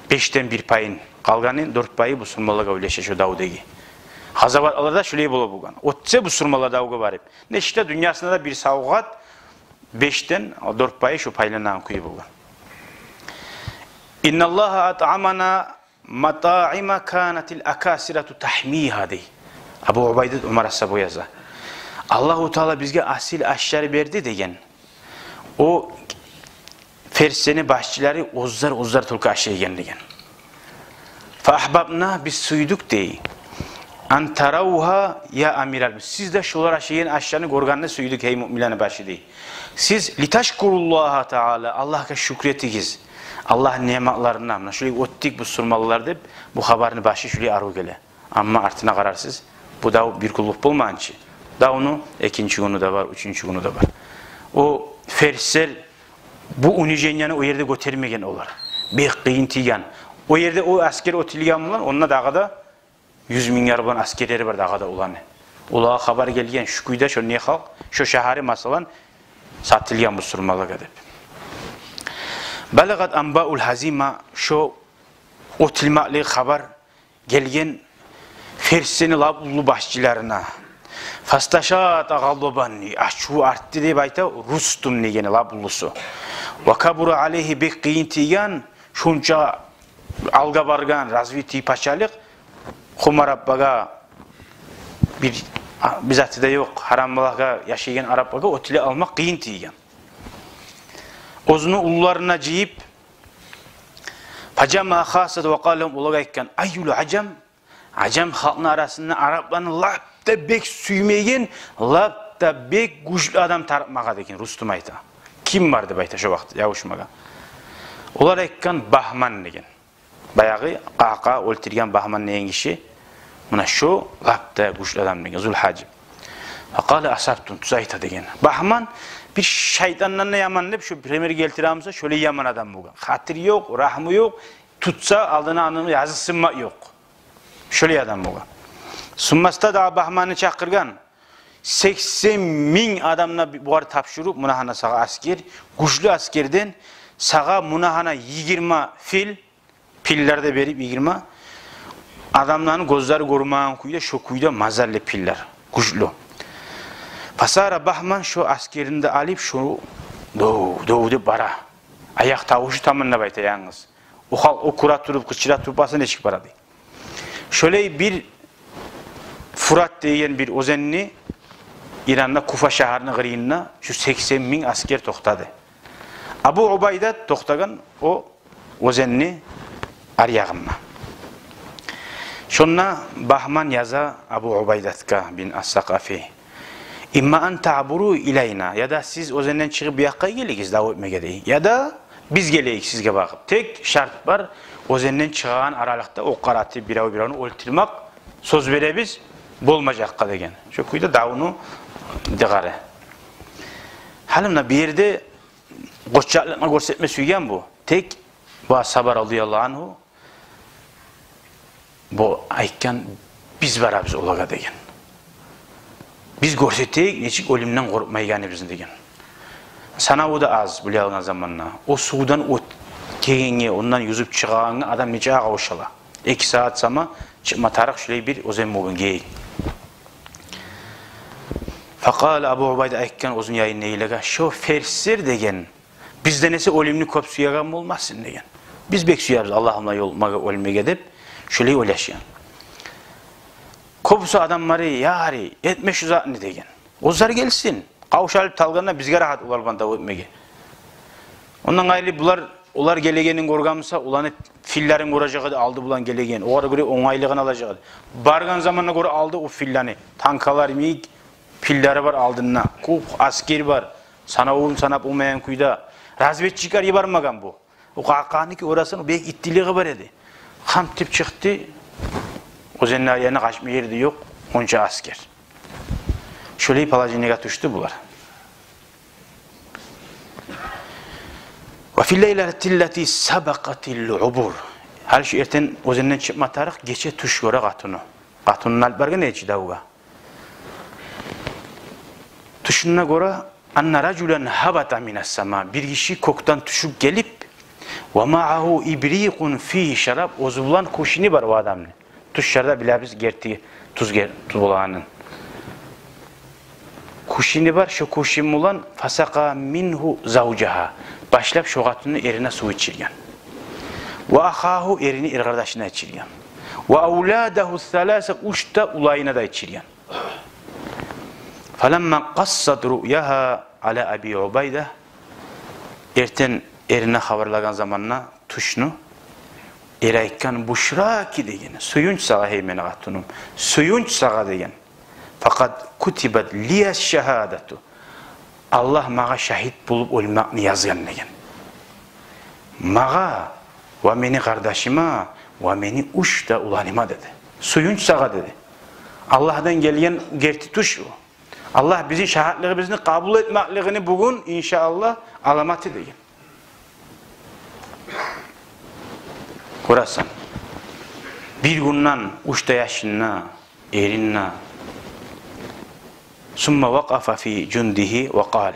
бешден бир пайын, къалгъаны дёрт пайы бусурманлагъа уьлеше шо давдагъы. Къазаватларда шолай бола болгъан. Оьтсе бусурманлар давгъа барып, нечик де дюньясында да бир савгъат, бешден дёрт пайы шо пайланагъан кюй болгъан. Инналлагьа атъамана матаъима канатил акасирату тахмигьа, дей. Абу Убайда Умар асгьабагъа яза. Аллагьу Таала бизге асил ашлар берди деген. О ферслени башчылары оьзлер, оьзлер только ашайгъан деген. Фа ахбабна, биз сюйдюк, дей. Ан таравгьа я амирал, сиз де шолар ашайгъан ашланы гёргенни сюйдюк, гьей муъминлени башы, дей. Сиз литашкуруллагьа таала, Аллагьгъа шюкюр этигиз. Аллагьны ниъматларына, муна шулай оьтдюк бусурманлар деп, бу хабарны башы шулай арив геле. Амма артына къарарсыз, бу дав бир гюнлюк болмагъан чы. Давну экинчи гюню де бар, уьчюнчю гюню де бар. О ферслер бу униженияны о ерде гётермеген олар. Бек къыйын тийген. О ерде о асгер оьтюлген булан, онда дагъы да юз минглер булан асгерлери бар дагъы да оланы. Олагъа хабар гелген, шу кюйде шо не халкъ, шо шагьары, масала, сатылгъан бусурманлагъа деп. Балагъат анбаул гьазима, шо оьтюлмакълыгъы хабар гелген ферслени лап уллу башчыларына. Фасташата гъадабан, ачуву артды деп айта Рустум дегени, лап уллусу. Ва кабура алайгьи, бек къыйын тийген, шунча алгъа баргъан развитый пачалыкъ, хумар арабгъа, бир, бир заты да ёкъ, гьарам балагъа яшайгъан арабгъа оьтюле алмакъ къыйын тийген. Оьзюню уллуларына жыйып, фажамаа хассата ва къала лгьум, олагъа айтгъан: «Айюл ажам?» Ажам халкъны арасында арабланы лап да бек сюймеген, лап да бек гючлю адам тарыкъ магъа деген, Рустум айта. Ким бар деп айта шо вакъти ябушмагъа. Олар айтгъан: «Багьман», – деген. Баягъы Къаъкъаъ оьлтюрген Багьман деген гиши, муна шо лап да гючлю адам деген, Зулгьажи. Факъала: «Асабтум», тюз айта деген. Багьман бир шайтандан да яман деп шо пример гелтире буса, шолай яман адам болгъан. Хатири ёкъ, рагьму ёкъ, тутса алдына анын языкъсынмакъ ёкъ. Шолай адам болгъан. Сумма стадаа, Багьманны чакъыргъан. Сексен минг адамны бугъар тапшуруп, муна гьана сагъа асгер, гючлю асгерден сагъа муна гьана йигирма пил, пиллер де берип йигирма, адамланы гёзлери гёрмеген кюйде, шо кюйде мазаллы пиллер, гючлю. Фасара Багьман, шо асгерин де алып, шо дов, дов деп бара. Аякъ тавушу таман деп айта янгыз. О халкъ о кюре туруп, къычыра туруп барса, нечик барады? Шолай бир Фурат деген бир оьзенни, Иранда Куфа шагьарны къырыйында, шу сексен минг асгер токътады. Абу Убайда токътагъан о оьзенни аръягъында. Шонда Багьман яза Абу Убайдатгъа бин ас-Сакъафи: «Имма ан таъбуру илайна, яда сиз оьзенден чыгъып бу якъгъа гелигиз дав этмеге, – дей, – яда биз гелейик сизге багъып. Тек шарт бар, оьзенден чыгъагъан аралыкъда окъ къаратып, бирев-биревню оьлтюрмек, сёз беребиз, болмажакъгъа», – деген. Шо кюйде давну дыгъары. Гьали муна бу ерде къоччакълыкъны гёрсетме сюйген бу. Тек бу асгьаба, радияллагьу ангьу, бу айтгъан: «Биз барабыз олагъа», – деген. «Биз гёрсетейик нечик оьлюмден къоркъмайгъаныбызны», – деген. Санаву да аз, булай алгъан заманда. О сувдан оьт-, гелгенге, ондан юзюп чыгъагъангъа адам нече агъа ошала. Эки сагьат сама чыкъма тарыкъ шулай бир оьзен болгъан гей. Факъала, Абу Убайда айтгъан оьзюню янындагъылагъа: «Шо ферслер, – деген, – бизден эсе оьлюмню кёп сюеген болмасын, – деген. – Биз бек сюебиз Аллагьымла ёлукъмагъа, оьлмеге», – деп, шолай ойлашгъан. Кёбюсю адамлары: «Яри, этме шу затны, – деген. – Оьзлер гелсин. Къавшалып талгъанда бизге рагьат олар булан дав этмеге». Ондан къайры булар, олар гелегенин гёрген буса, оланы пиллерин гёрежек эди, алды булан гелеген. Огъар гёре онгайлыгъын алажакъ эди. Баргъан заманда гёре алды о пиллени. Танкалар, миг, пиллери бар алдында. Кёп асгер бар. Санавун санап болмайгъан кюйде. Разведчиклер йибермеген бу. О Къаъкъаъныки орасан, о бек иттилиги бар эди. Къамтып чыкъды. Оьзенни аръяна къачма ер де ёкъ, онча аскер. Шолай положениеге тюшдю булар. Ва фил лайлатиллати сабакъатил убур. Гьали шу эртен оьзенден чыкъма тарыкъ, гече тюш гёре къатыны. Къатынын алып баргъан эди чи давгъа. Тюшюнде гёре, анна ражулан гьабата минас сама, бир гиши кёкден тюшюп гелип, ва магьагьу ибрикъун фигьи шараб, оьзю булан кувшини бар о адамны. Тюшлерде билебиз герти туз, гер-, туз болагъанын. Кувшини бар, шо кувшин булан, фасакъа мингьу завжагьа, башлап шо къатынны эрине сув ичирген. Ва ахагьу, эрини эркъардашына ичирген. Ва авладагьу саласа, уьч де уланына да ичирген. Фаламма къассат руъягьа ала Аби Убайда, эртен эрине хабарлагъан заманда тюшню, эр айтгъан: «Бушраки», — деген, «Сююнч сагъа, гьей мени къатыным, сююнч сагъа», — деген. «Факъад кутибат лия шагьадату». Аллагь магъа шагьит болуп оьлмекни язгъан деген. Магъа ва мени къардашыма ва мени уьч де уланыма деди. Сююнч сагъа деди. Аллагьдан гелген герти тюш бу. Аллагь бизин шагьатлыгъыбызны къабул этмеклигини бугюн, иншааллагь, аламаты деген. Гёресен, бир гюнден уьч де яшында, эринде. Сумма вакъафа фи жундигьи ва къал.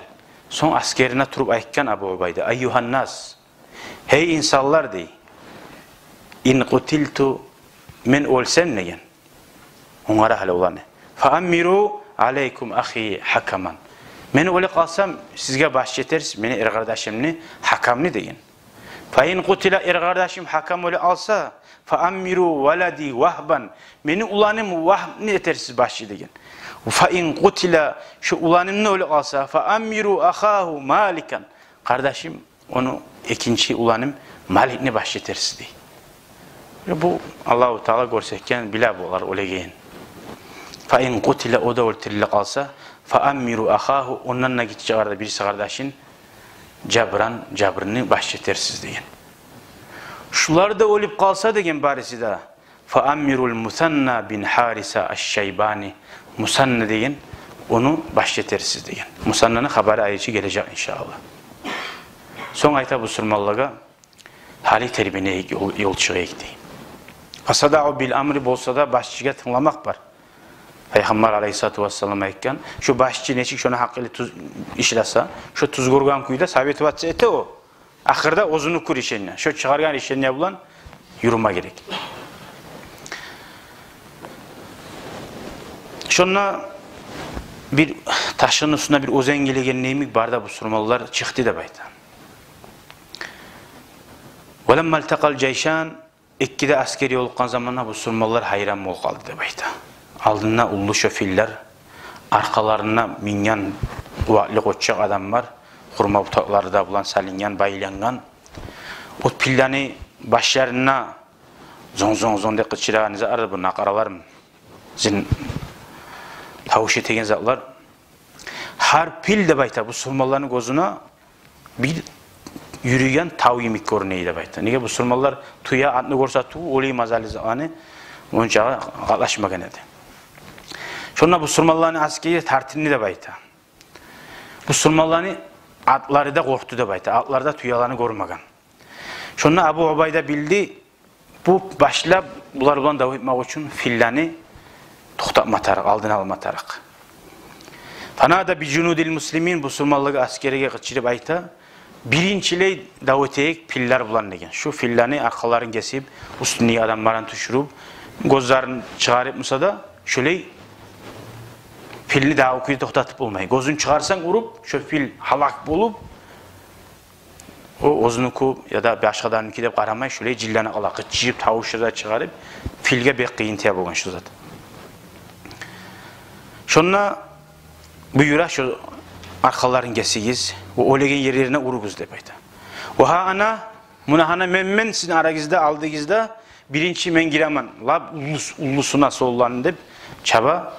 Сонг аскерине туруп айтгъан Абу Убайда: «Айюгьаннас, гьей инсанлар, — дей, — ин къутилту, мен оьлсем, — деген, — онгара гьали уланы. Фа аммиру алайкум ахи Хакаман. Мен оьле къалсам, сизге башчы этерсиз мени эркъардашымны Хакамны, — деген. — Фа ин къутила, эркъардашым Хакам оьле къалса, фа аммиру валади Вагьбан, мени уланым Вагьбны этерсиз башчы, — деген. — Фа ин къутила, шо уланым да оьле къалса, фа аммиру ахагьу Маликан, къардашым, ону экинчи уланым Маликни башчы этерсиз», — дей. Бу Аллагьу Таала гёрсетген, биле булар оьлегенин. «Фа ин къутила, о да оьлтюрюле къалса, фа аммиру ахагьу, ондан да гиччи къарда-, бириси къардашын, Жабран, Жабрны башчы этерсиз», — деген. «Шулар да оьлюп къалса, — деген, — бариси де, фа аммирул Мусанна бин Хариса аш-Шайбани, Мусанна, — деген, — ону башчы этерсиз», — деген. Мусаннаны хабары айрыча гележек, иншааллагь. Сонг айта бусурманлагъа: «Гьали тербенейик, ёл, ёл чыгъайыкъ», — дей. «Фасадау бил амри, болса да башчыгъа тынгламакъ бар». Пайхаммар алайгьиссалату вассалам айтгъан: «Шо башчы нечик шону гьакъылы тюз ишлесе, шо тюз гёрген кюйде советоваться эте о. Ахырда оьзюню решение, шо чыгъаргъан решение булан юрюме герек». Шонда бир ташны уьстюне бир оьзен гелеген йимик бар да, бусурманлар чыкъды деп айта. «Валамма илтакъал жайшан», эки де аскер ёлукъгъан заманда бусурманлар гьайран болуп къалды деп айта. Алдында уллу шо пиллер, аркъаларына минген къуватлы къоччакъ адамлар, хурма бутакълары да булан салынгъан, байлангъан. О пиллени башларына зонг-зонг-зонг деп къычырагъан затлар, бу накъаралар, зин тавуш этеген затлар. Гьар пил, деп айта, бусурманланы гёзюне бир юрюйген тав йимик гёрюне эди деп айта. Неге, бусурманлар тюе, атны гёрсе тюгюл, олай мазаллы затланы ончакъы къатлашмагъан эди. Шонда бусурманланы аскери тартынды деп айта. Бусурманланы атлары да къоркъду деп айта. Атлар да тюелени гёрмеген. Шонда Абу Убайда билди, бу башлап булар булан дав этмек учун пиллени токътатма тарыкъ, алдын алма тарыкъ. Фанада би жунудил муслимин, бусурманланы аскерине къычырып айта: «Биринчилей дав этейик пиллер булан», — деген. Шо пиллени аркъаларын гесип, уьстюндеги адамларын тюшюрюп, гёзлерин чыгъарып буса да, шолай пилни дагъы кюйде токътатып болмай. Гёзюн чыгъарсанг уруп, шо пил гьалак болуп, о оьзюнюки яда башгъа адамныки деп къарамай, шолай жинлене къала, къычырып, тавуш да чыгъарып, пилге бек къыйын тие болгъан шо зат. Шонда буюра: «Шо аркъаларын гесигиз, о оьлеген ерлерине уругъуз», — деп айта. «Ва гьа ана, муна гьана мен, мен сизин арагъызда, алдыгъызда, биринчи мен гиремен, лап уллус-, уллусуна, солланы», — деп чаба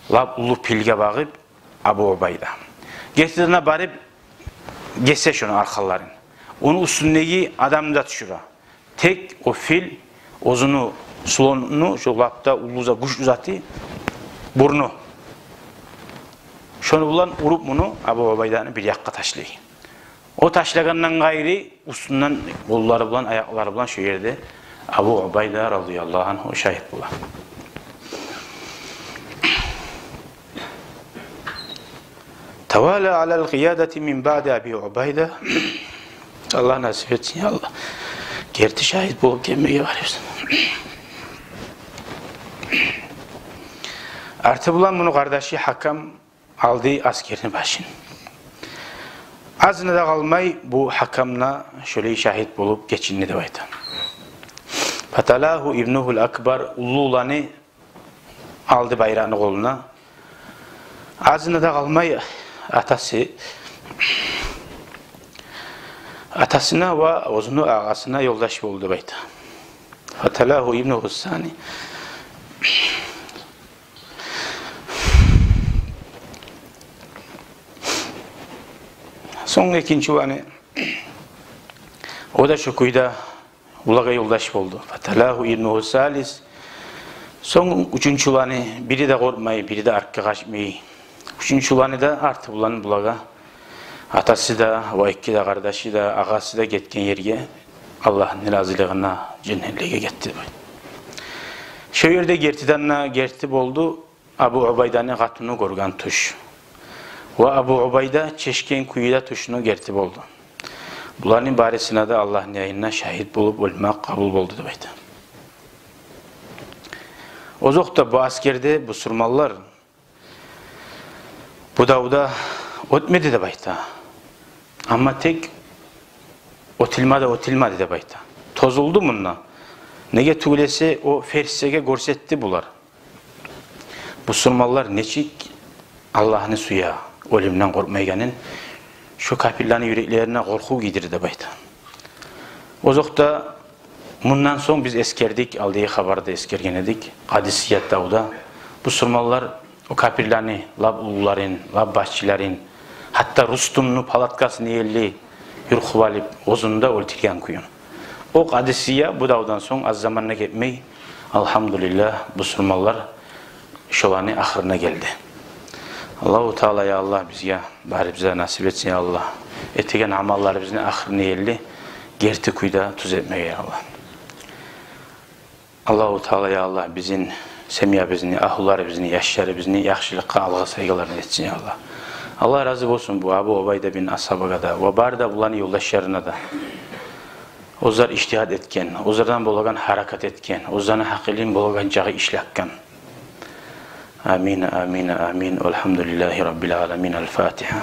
лап уллу пилге багъып Абу Убайда. Гертиден де барып гесе шону аркъаларын. Ону уьстюндеги адамны да тюшюре. Тек о пил оьзюню слонну, шо лап да уллу за-, гючлю заты, бурну. Шону булан уруп муну, Абу Убайданы, бир якъгъа ташлай. О ташлагъандан къайры, уьстюнден къоллары булан, аякълары булан шо ерде Абу Убайда радияллагьу ангьу шагьит бола. Тавала алал къиядати мин баъди Аби Убайда. Аллагь насип этсин, я Аллагь. Герти шагьит болуп гелмеге барыбыз. Арты булан муну къардашы Гьакам алды аскерни башын. Азына да къалмай бу Гьакам да шолай шагьит болуп гечинди деп айта. Фаталагьу ибнугьул акбар, уллу уланы алды байракъны къолуна. Азына да къалмай атасы, атасына ва оьзюню агъасына ёлдаш болду деп айта. Фаталагьу ибнугьу сани. Сонг экинчи уланы, о да шо кюйде булагъа ёлдаш болду. Фаталагьу ибнугьу салис. Сонг уьчюнчю уланы, бири де къоркъмай, бири де артгъа къачмай. Уьчюнчю уланы да арты булан булагъа, атасы да, ва эки де къардашы да, агъасы да гетген ерге, Аллагьны разилигине, женнетлеге гетди. Шо ерде гертиден де герти болду Абу Убайданы къатыны гёрген тюш. Ва Абу Убайда чечген кюйде тюшню герти болду. Буланы барысына да Аллагьны янында шагьит болуп оьлмек къабул болду деп айта. Озокъда, бу аскерде бусурманлар бу давда оьтмеди деп айта. Амма тек отилмады, отилмады деп айта. Тозулду мунда. Неге тюгюл эсе, о Персеге гёрсетди булар, бусурманлар нечик Аллагьны сюе, оьлюмден къоркъмайгъанын, шо капирлени юреклерине къоркъув гийдирди деп айта. Озокъда, мундан сонг биз эсгердик, алдагъы хабарда эсгерген эдик, Къадисият давда бусурманлар о капирлени лап уллуларын, лап башчыларын, гьатта Рустумну палаткасыны елли юркъуп алып, оьзюн де оьлтюрген кюйню. О Къадисия бу давдан сонг аз заманда гетмей, алгьамдулиллагь, бусурманлар шоланы ахырына гелди. Аллагьу Таала, я Аллагь, бизге, барыбызгъа насип этсин, я Аллагь, этеген амалларыбызны ахырына ерли герти кюйде тюзетмеге, я Аллагь. Аллагьу Таала, я Аллагь, бизин семьябызны, агьлюлерибизни, яшларыбызны яхшылыкъгъа, алгъа сайгъанлардан этсин, я Аллагь. Аллагь рази болсун бу Абу Убайда бин Асгьабгъа да ва бары да буланы ёлдашларына да. Оьзлер ижтигьат этген, оьзлерден болагъан гьаракат этген, оьзлени гьакъылын болагъан чакъы ишлетген. Амин, амин, амин. Валгьамдулиллагьи раббил аламин. Ал-Фатигьа.